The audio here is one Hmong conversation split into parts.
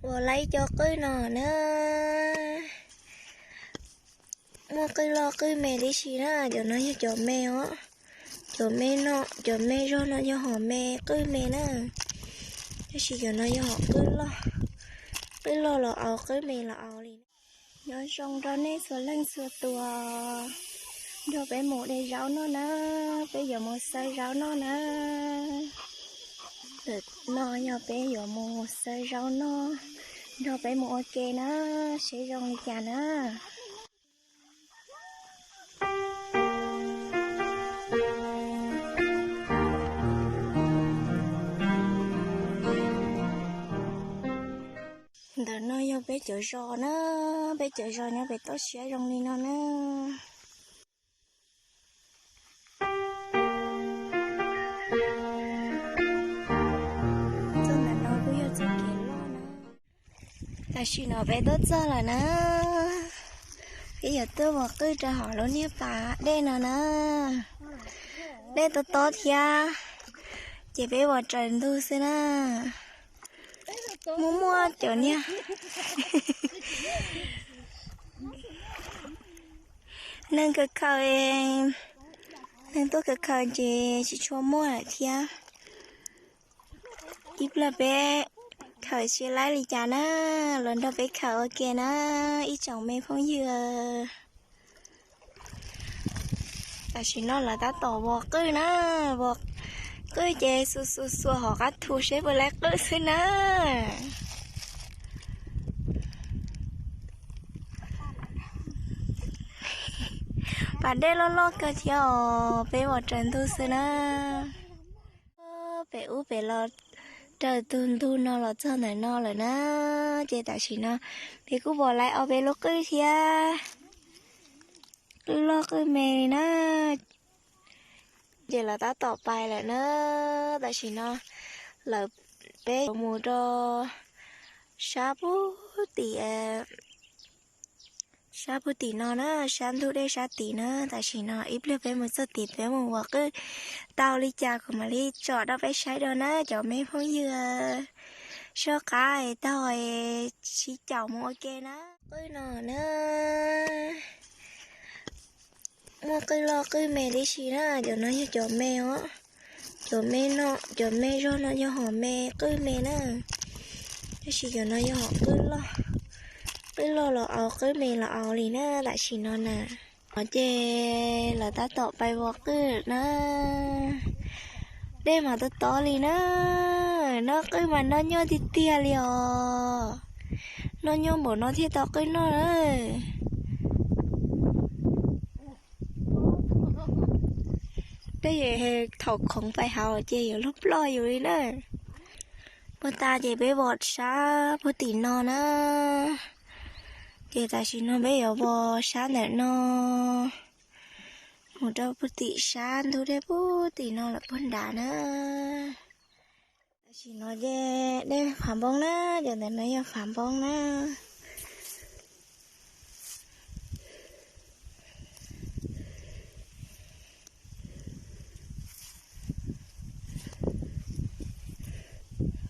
Ua lawv ib co qwj no na, muaj qwj loj qwj me tib si na. Cov no yog cov me os, cov me no, cov me zog no yog hom me qwj me na. Tab sis cov no yog hom qwj loj, qwj loj los au qwj me los au li. Nyob zoo rau nej txhua leej txhua tus, nrog peb mus de zaub noj na, peb yuav mus xawb zaub noj na. Ntawm no yog peb yuav mus xawb zaub noj, nrog peb mus ua ke na, seb zoo li cas na. Ntawm no yog peb cov zos na, peb cov zos nyob pem toj siab zoo li no na. Txoj ntawm no kuj yog txoj kev loj na. Tam sim no peb tuaj txog lawm na, peb yuav tuaj ua qwj rau hauv lub niag pas dej no na. Dej tob tob thiab, ces peb ua raws ntug xwb na. Muaj muaj cov niag neeg khaws khaws, neeg tuaj khaws khaws ces tsis tshua muaj lawm thiab. Ib pliag peb khaws seb laib li cas na, los nrog peb khaws ua ke na, ib tsoom me phooj ywg. Tam sim no lawv tab tom vov qwj na, vov qwj ces xuas xuas xuas hauv qab thu seb puas laib qwj xwb na. Pas dej loj loj kawg thiab os, peb vov raws ntug xwb na. Pem ub pem los raws tus ntug no los txog ntawm no lawm na, ces tam sim no peb kuj vov laib ob peb lub qwj thiab, qwj loj qwj me li na. Ces lawv tab tom pais lawm na. Tam sim no lawv, peb yuav mus rau sab puag tim, sab puag tim no na, sab ntug dej sab tid na. Tam sim no ib pliag peb mus txog tid peb mus vov qwj tau li cas kuv mam li tsom rau peb saib dua na cov me phooj ywg. Soj qab es taug es sib caum mus ua ke na. Qwj no na, muaj qwj loj qwj me tib si na. Cov no yog cov me os, cov me no, cov me zog no yog hom me qwj me na. Tab sis cov no yog hom qwj loj, qwj loj los au qwj me los au li na tam sim no na. No ces lawv tab tom pais vov qwj na. Dej mas tob tob li na, noj qwj mas noj nyuaj tiag tiag li os. Noj nyuaj npaum no thiaj tau qwj noj na. Dej thaum khoov pais hauv ces yuav luag ploj yus li na. Puag ta ces peb vov sab puag tim no na. Ces tam sim no peb yuav vov sab ntawm no, mus rau puag tim sab ntug dej puag tim no lawm puag nrad na. Tam sim no ces dej phav npoo na, cov ntawm no yog phav npoo na.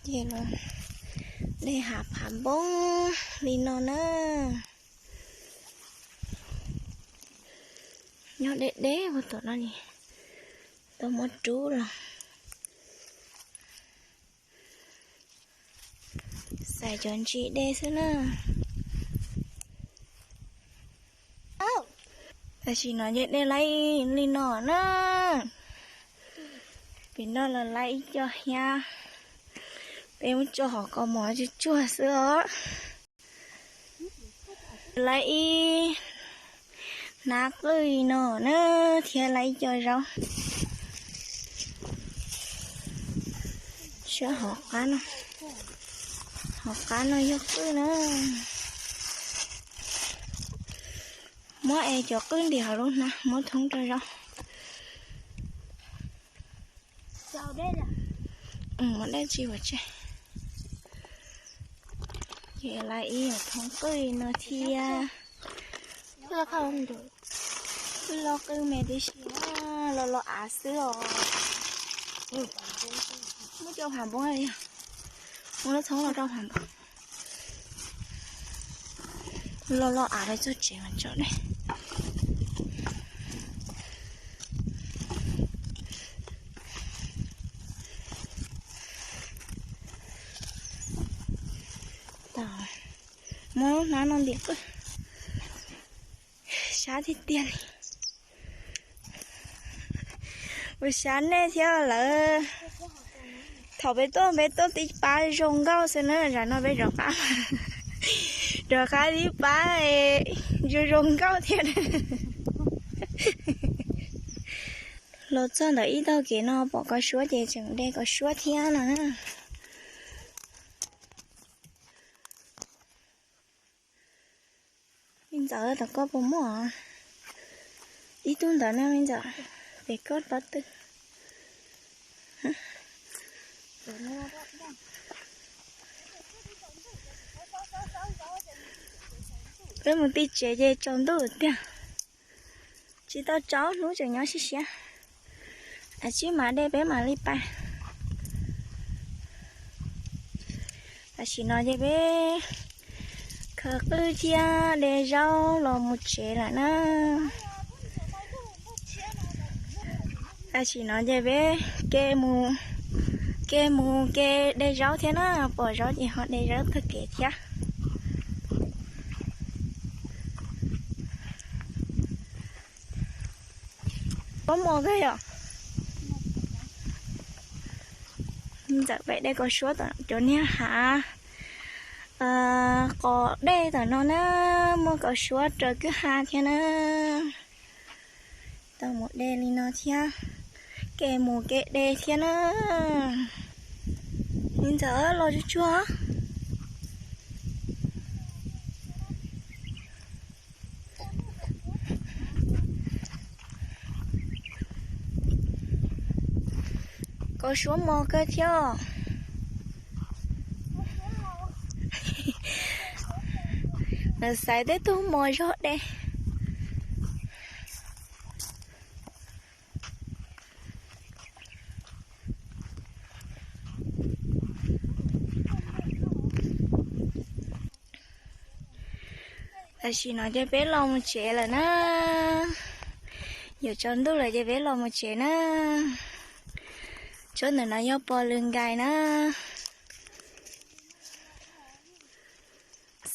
Ces los dej hav phav npoo li no na. Nyob deb deb puag tom no ni, tau muab rub los. Xaiv cov ntsis dej xwb na. Tam sim no ces dej laib li no na. Pem no los laib ib co hiab, peb muab tso hauv kaus mom tsuag tsuag xwb os. Laib ib hnab qwj no na, thiab laib ib co zaub. Sab hauv qab no, hauv qab no yog qwj na. Muab es cov qwj ntim hauv lub hnab muab thoob rau zaub. Muab dab tsi ua tseg. Ces laib ib thoob qwj no thiab. Qwj loj qwj me tib si na, los los av xwb os. Muab cov phav npoo li, muab lub thoob los rau phav npoo. Loj loj av peb txog tsev mas tso dej. Muab hnab no ntim qwj. Sab tiag tiag li. Ua sab nej thiab lawm. Thaum peb tuaj peb tuaj tib pab zoo nkauj xwb na, zaum no peb rov qab, rov qab tib pab zoo zoo nkauj thiab. Los txog ntawm ib tag kev no pom kos suab ces tseem de kos suab thiab no na. Me ntxawm, tom koj puas muaj? Ib tug ntawd na me ntxawm, pem koj tab twg. Peb mus tim tsev ces tsaus ntuj tiag. Tsis tau tsaus, hnub tseem nyob siab siab. Ab, tsib mam de peb mam li pais. Tam sim no ces peb khaws qwj thiab de zaub los mus tsev lawm na. Tam sim no ces peb ke mus, ke mus ke de zaub thiab na, pom zaub ces ho de zaub taug kev thiab. Koj mos kawg yom? Ntxawm pem de kaus suab tom cov niag hav qos dej tom no na, muaj kaus suab raws kwj ha thiab na. Tau mus de li no thiab, ke mus ke de thiab na. Me ntxawm los tsuag tsuag. Kaus suab mos kawg thiab. Xaiv tej tug mos zog de. Tam sim no ces peb los mus tsev lawm na. Yuav tsaus ntuj lawm ces peb los mus tsev na. Tsob ntawm no yog pos lws nkais na.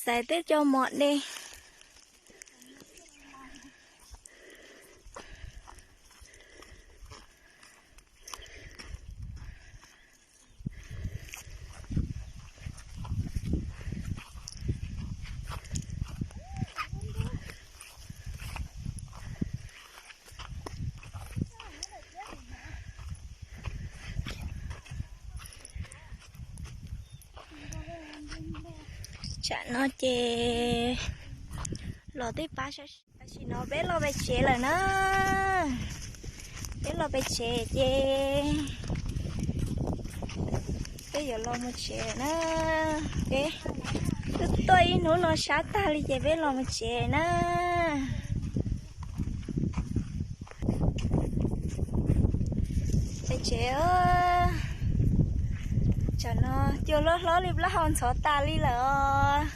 Xaiv tej cov mos de. Tsam no ces los tib pab. Tam sim no peb los pem tsev lawm na. Peb los pem tsev ces peb yuav los mus tsev na. Peb twb tuaj ib hnub no sab tag li ces peb los mus tsev na. Pem tsev, tsam no cua hlob hlob li plaub hau ntxhov tas li lawm os.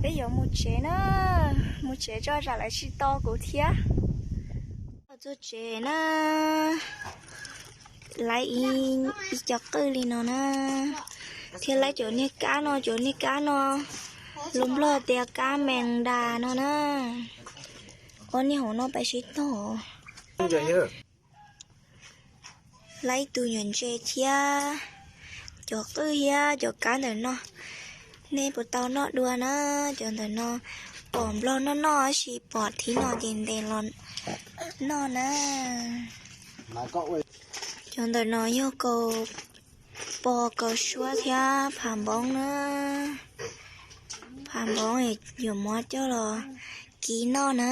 Peb yuav mus tsev na, mus tsev tso tsam lawv tsis tos kuv thiab. Txog tsev na, laib ib co qwj li no na, thiab laib cov niag kab no, cov niag kab no lus Nplog tias kab mees das no na. Ob niag hauv no pais sib tog. Laib ib tug nyuam ntses thiab cov qwj thiab cov kab ntawm no. Nej puas tau noj dua na? Cov ntawm no pom Nplog noj noj tab sis pom thib no ces ntes los noj na. Cov ntawm no yog kaus pos, kaus suab thiab phav npoob na. Phav npoob yuav muab coj los kiv noj na.